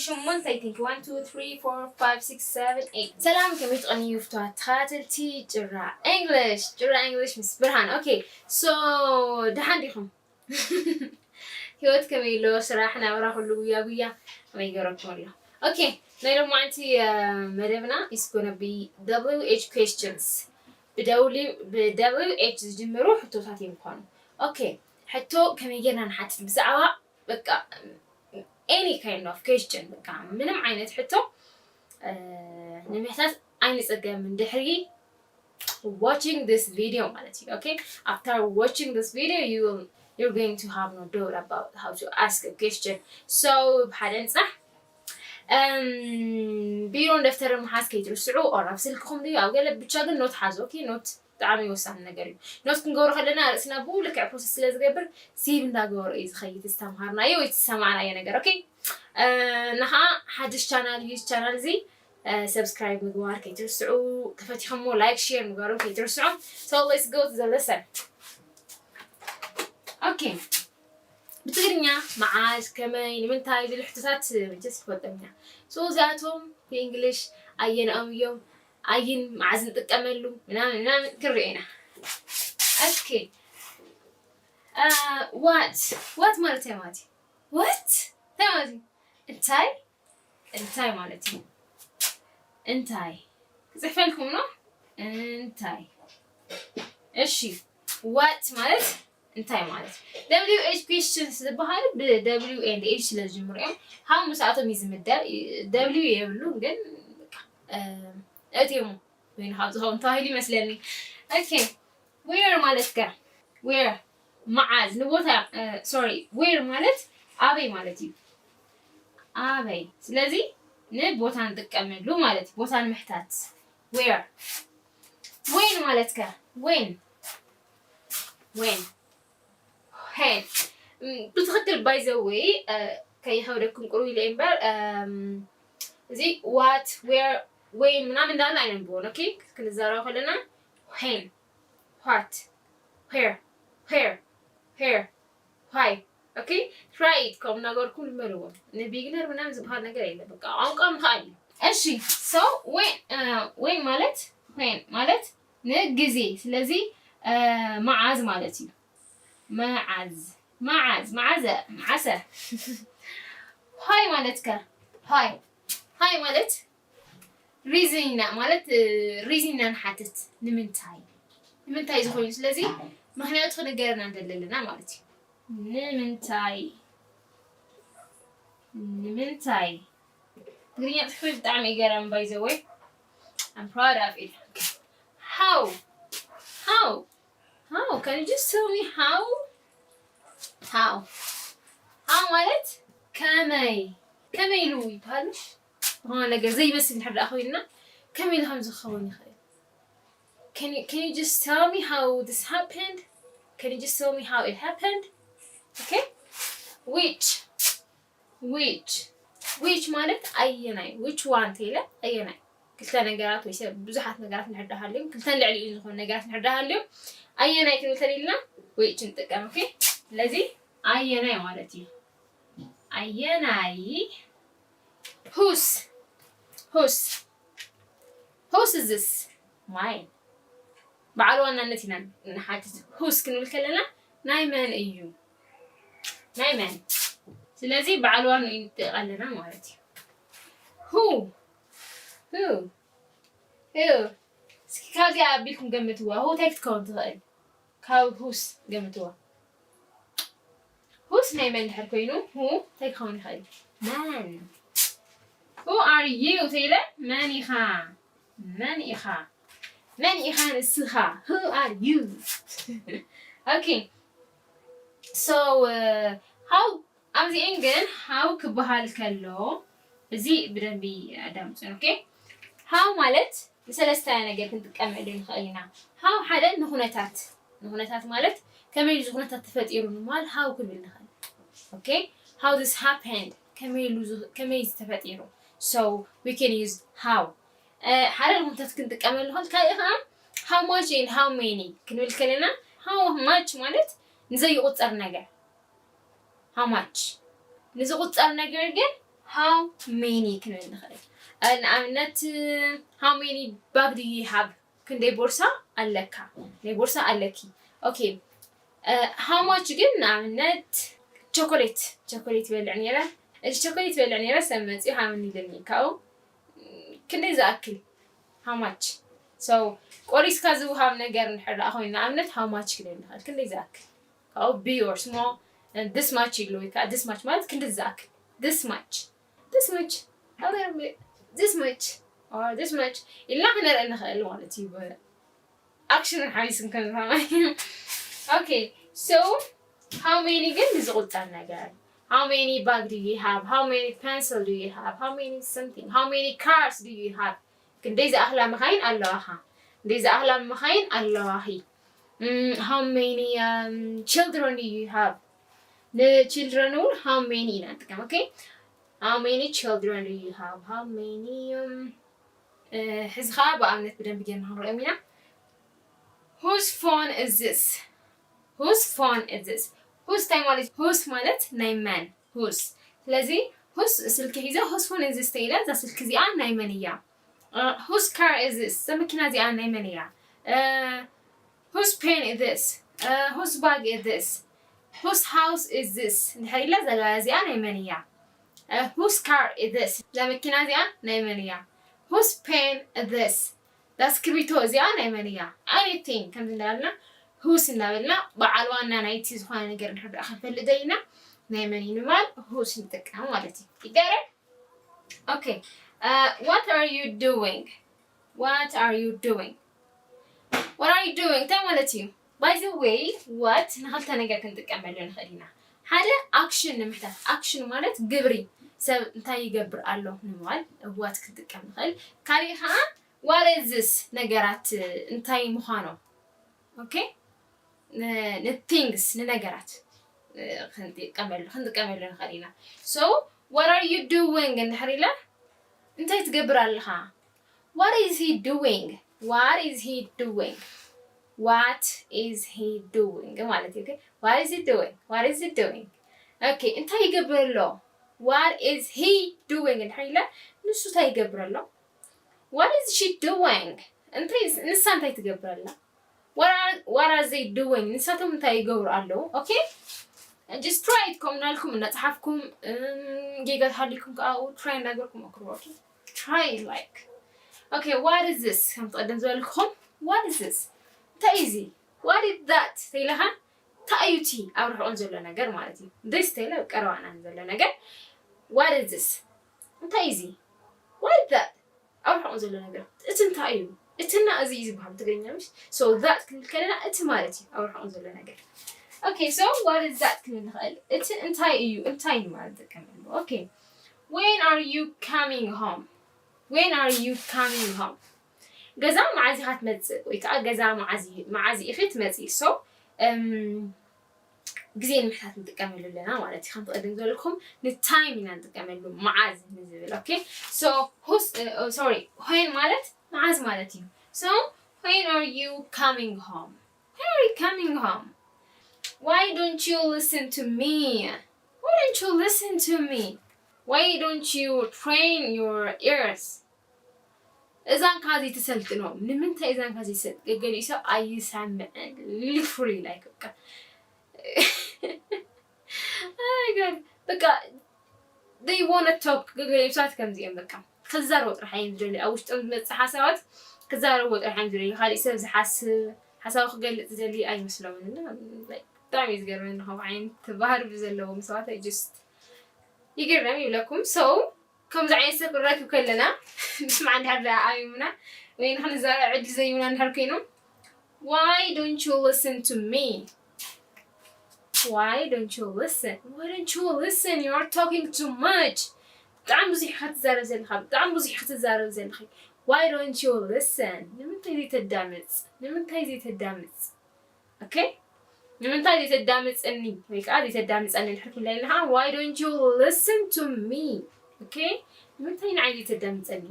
ሸሞንተ I think one two three four five six seven eight ሰላም ከመይ ትቐንዩ ፍትዋት ተኸታተልቲ ጭራ English ጭራ English ምስ ብርሃን okay so ደሓን ዲኹም ህይወት ከመይ ኣሎ ስራሕ ናብራ ኩሉ ጉያ ጉያ ከመይ ገረኩም ኣሎ okay ናይ ሎማዓንቲ መደብና is gonna be WH questions ብ WH ዝጅምሩ ሕቶታት እዮም ምኳኑ okay ሕቶ ከመይ ጌርና ንሓትት ብዛዕባ በቃ any kind of question በቃ ምንም ዓይነት ሕቶ ንምሕታት ኣይንጸገምን ድሕሪ watching this video ማለት እዩ okay after watching this video you will you're going to have no doubt about how to ask a question so ብሓደ ንጻሕ ቢሮን ደፍተርን ምሓዝ ከይትርስዑ or ኣብ ስልክኹም ድዩ ኣብ ገለ ብቻ ግን ኖት ሓዙ okay ኖት ብጣዕሚ ወሳኒ ነገር እዩ ኖት ክንገብሮ ከለና ርእስና ብኡ ልክዕ process ስለ ዝገብር save እንዳገበሮ እዩ ዝኸይድ ዝተምሃርናዮ ወይ ዝተሰማዕናዮ ነገር okay እና ከዓ ሓድሽ channel እዩ channel እዚ subscribe ምግባር ከይትርስዑ ተፈቲኹሞ like share ምግባሮም ከይትርስዑ so let's go to the lesson okay ብትግርኛ መዓዝ ከመይ ንምንታይ ዝብሉ ሕቶታት መቸስ ይፈልጦም ኢና so እዚኣቶም ብእንግሊሽ ኣየንኦም እዮም ኣየን መዓዝ ንጥቀመሉ ምናምን ምናምን ክንሪኦ ኢና okay what what ማለት እንታይ ማለት እዩ what እንታይ ማለት እዩ እንታይ እንታይ ማለት እዩ እንታይ ክፅሕፈልኩም ነው እንታይ እሺ what ማለት እንታይ ማለት W H questions ዝበሃሉ ብ W and H ስለ ዝጅምሩ እዮም how ምስኣቶም እዩ ዝምደብ W የብሉ ግን እትሙ ኮይኑ ካብ ዝኸውን ተባሂሉ ይመስለኒ okay where ማለት ከ where መዓዝ ንቦታ sorry where ማለት ኣበይ ማለት እዩ ኣበይ ስለዚ ንቦታ ንጥቀመሉ ማለት እዩ ቦታ ንምሕታት where when ማለት ከ when when when ብትኽክል by the way ከይኸብደኩም ቁሩብ ኢለ እምበር እዚ what where when ምናምን እንዳለ ኣይነንብቦን okay ክንዛረብ ከለና when what where where where why okay try it ከም እናገርኩም ልመድዎ ን beginner ምናምን ዝበሃል ነገር የለ በቃ ቋንቋ ምኽኣል እዩ እሺ so when when ማለት when ማለት ንግዜ ስለዚ መዓዝ ማለት እዩ መዓዝ መዓዝ መዓዘ መዓሰ why ማለት ከ why why ማለት reason ኢና ማለት reason ኢና ንሓትት ንምንታይ ንምንታይ ዝኾይኑ ስለዚ ምክንያቱ ክንገረና እንደለለና ማለት እዩ ንምንታይ ንምንታይ ትግርኛ ፅሑፍ ብጣዕሚ ይገረም by the way I'm proud of it how how how can you just tell me how how how ማለት ከመይ ከመይ ኢሉ ይበሃል ምሽ ዝኾነ ነገር ዘይመስል እንድሕር ደኣ ኮይንና ከመይ ኢሉ ከም ዝኸውን ይኽእል can you, can you just tell me how this happened can you just tell me how it happened okay which which which ማለት ኣየናይ which one ተይለ ኣየናይ ክልተ ነገራት ወይ ሰብ ብዙሓት ነገራት ንሕዳሃልዮም ክልተን ልዕሊኡ ዝኾኑ ነገራት ንሕዳሃልዮም ኣየናይ ክንብል ተሊልና which ንጥቀም okay ስለዚ ኣየናይ ማለት እዩ ኣየናይ whose whose whose is this mine በዓል ዋናነት ኢና ንሓትት whose ክንብል ከለና ናይ መን እዩ ናይ መን ስለዚ በዓል ዋንኡ ንጠይቕ ኣለና ማለት እዩ who who who እስኪ ካብዚኣ ኣቢልኩም ገምትዋ who እንታይ ክትከውን ትኽእል ካብ whose ገምትዋ whose ናይ መን ድሕር ኮይኑ who እንታይ ክኸውን ይኽእል መን who are you ተይለ መን ኢኻ መን ኢኻ መን ኢኻ ንስኻ who are you okay so how ኣብዚኤን ግን how ክበሃል ከሎ እዚ ብደንቢ ኣዳምፅን okay how ማለት ንሰለስተ ነገር ክንጥቀመሉ ንኽእል ኢና how ሓደ ንኩነታት ንኩነታት ማለት ከመይ ኢሉ ዝኩነታት ተፈጢሩ ንምባል how ክንብል ንኽእል okay how this happened ከመይ ኢሉ ከመይ ዝተፈጢሩ so we can use how ሓደ ንኩነታት ክንጥቀመሉ ከል ካልእ ከዓ how much and how many ክንብል ከለና how much ማለት ንዘይቁፀር ነገር how much ንዝቁፀር ነገር ግን How many ክንብል ንኽእል። ንኣብነት how many bag do you have? ክንደይ ቦርሳ ኣለካ? ናይ ቦርሳ ኣለኪ? Okay. How much ግን ንኣብነት ቸኮሌት ቸኮሌት ይበልዕ ነይረ። እዚ ቸኮሌት ይበልዕ ነይረ ሰብ መፅኡ ሃብኒ ኢለኒ ካብኡ ክንደይ ዝኣክል? How much? So ቆሪስካ ዝውሃብ ነገር እንድሕር ደኣ ኮይኑ ንኣብነት how much ክንብል ንኽእል? ክንደይ ዝኣክል? ካብኡ big or small, this much ይብሉ ወይ ከዓ this much ማለት ክንዲ ዝኣክል this much, this much, a little bit, this much or this much ኢልና ክነርኢ ንኽእል ማለት እዩ። ብኣክሽንን ሓዊስን ከም ዝረኣዩ። Okay, so how many ግን ንዝቑጸር ነገር? How many bag do you have? How many pencil do you have? How many something? How many cars do you have? ክንደይ ዝኣኽላ መኻይን ኣለዋኻ? ክንደይ ዝኣኽላ መኻይን ኣለዋኺ? How many children do you have? ንችልድረን እውን how many ኢና ንጥቀም። Okay, how many children do you have? How many ሕዚ ከዓ ብኣብነት ብደንብ ጌርና ክንሪኦም ኢና። Whose phone is this? Whose phone is this? Whose እንታይ ማለት whose ማለት ናይ መን? Whose ስለዚ whose ስልኪ ሒዘ whose phone is this ተይለ እዛ ስልኪ እዚኣ ናይ መን እያ? Whose car is this? እዛ መኪና እዚኣ ናይ መን እያ? Whose pen is this? Whose bag is this? Whose house is this? እንድሕር ኢለ እዛ ገዛ እዚኣ ናይ መን እያ? Whose car is this? እዛ መኪና እዚኣ ናይ መን እያ? Whose pen is this? እዛ እስክርቢቶ እዚኣ ናይ መን እያ? Anything ከምዚ እንዳበልና whose እንዳበልና በዓል ዋና ናይቲ ዝኾነ ነገር እንድሕር ደኣ ክንፈልጥ ደሊና ናይ መን እዩ ንምባል whose ንጥቀም ማለት እዩ። ይገርም? Okay, what are you doing? What are you doing? What are you doing? እንታይ ማለት እዩ? By the way, what ንኽልተ ነገር ክንጥቀመሉ ንኽእል ኢና። ሓደ ኣክሽን ንምሕታት፣ ኣክሽን ማለት ግብሪ፣ ሰብ እንታይ ይገብር ኣሎ ንምባል what ክንጥቀም ንኽእል። ካሊእ ከዓ what is this ነገራት እንታይ ምዃኖም። Okay? ንቲንግስ ንነገራት ክንጥቀመሉ ክንጥቀመሉ ንኽእል ኢና። So what are you doing እንድሕር ኢለ እንታይ ትገብር ኣለኻ? What is he doing? What is he doing? What is he doing ማለት እዩ። What is he doing? What is he doing? Okay, እንታይ ይገብር ኣሎ? What is he doing እንድሕር ኢለ ንሱ እንታይ ይገብር ኣሎ? What is she doing? እንታይ ንሳ እንታይ ትገብር ኣላ? What are they doing? ንሳቶም እንታይ ይገብሩ ኣለዉ? Okay? Just try it ከምኡ እናልኩም እናፀሓፍኩም ጌጋ ተሃሊኩም ከዓ try እናገርኩም ሞክርዎ። Okay? Try it like. Okay, what is this? ከምቲ ቀደም ዝበልኩኹም what is this? እንታይ እዩ እዚ? What is that? ተይለኻ እንታይ እዩ እቲ ኣብ ርሑቕን ዘሎ ነገር ማለት እዩ። This ተይለ ቀረባና ዘሎ ነገር what is this? እንታይ እዩ እዚ? What is that? ኣብ ርሑቕ ዘሎ ነገር እቲ እንታይ እዩ? እትና እዚ እዩ ዝበሃል ብትግርኛ ምሽ? So that ክንብል ከለና እቲ ማለት እዩ ኣብ ርሑቕ ዘሎ ነገር። Okay, so what is that ክንብል ንኽእል። እቲ እንታይ እዩ? እንታይ እዩ ማለት ንጥቀመሉ። Okay, when are you coming home? When are you coming home? ገዛ መዓዝ ኢኻ ትመጽእ ወይ ከዓ ገዛ መዓዝ ኢኺ ትመጽኢ? So ግዜ ንምሕታት ንጥቀመሉ ኣለና ማለት እዩ። ከም ትቐደም ዝበልኩም ንታይም ኢና ንጥቀመሉ መዓዝ ንዝብል። Okay, so who's, sorry, when ማለት መዓዝ ማለት እዩ። So when are you coming home? When are you coming home? Why don't you listen to me? Why don't you listen to me? Why don't you train your ears? እዛን ካዚ ትሰልጥኖም ንምንታይ እዛን ካዚ ይሰልጥ ገገሊኡ ሰብ ኣይሰምዕን literally like በቃ በቃ they wanna talk ገገሊኡ ሰባት ከምዚ እዮም በቃ ክዛረቡ ጥራሕ እዮም ዝደልዩ ኣብ ውሽጦም ዝመፅእ ሓሳባት ክዛረቡ ጥራሕ እዮም ዝደልዩ ካሊእ ሰብ ዝሓስብ ሓሳቡ ክገልፅ ዝደሊ ኣይመስሎምን እና ብጣዕሚ እዩ ዝገርመኒ ከምኡ ዓይነት ባህሪ ብዘለዎም ሰባት just ይግረም ይብለኩም so ከምዚ ዓይነት ሰብ ክንረክብ ከለና ንስማዕ እንድሕር ደኣ ኣሚሙና ወይ ንክንዛረብ ዕድል ዘይብና እንድሕር ኮይኑ why don't you listen to me why don't you listen why don't you listen you are talking too much ብጣዕሚ ብዙሕ ኢኻ ትዛረብ ዘለኻ ብጣዕሚ ብዙሕ ኢኻ ትዛረብ ዘለኺ why don't you listen ንምንታይ ዘይተዳምፅ ንምንታይ ዘይተዳምፅ okay ንምንታይ ዘይተዳምፅኒ ወይ ከዓ ዘይተዳምፀኒ እንድሕር ክብለኒ ኣለካ why don't you listen to me okay ንምንታይ ንዓይ ዘይተዳምፀኒ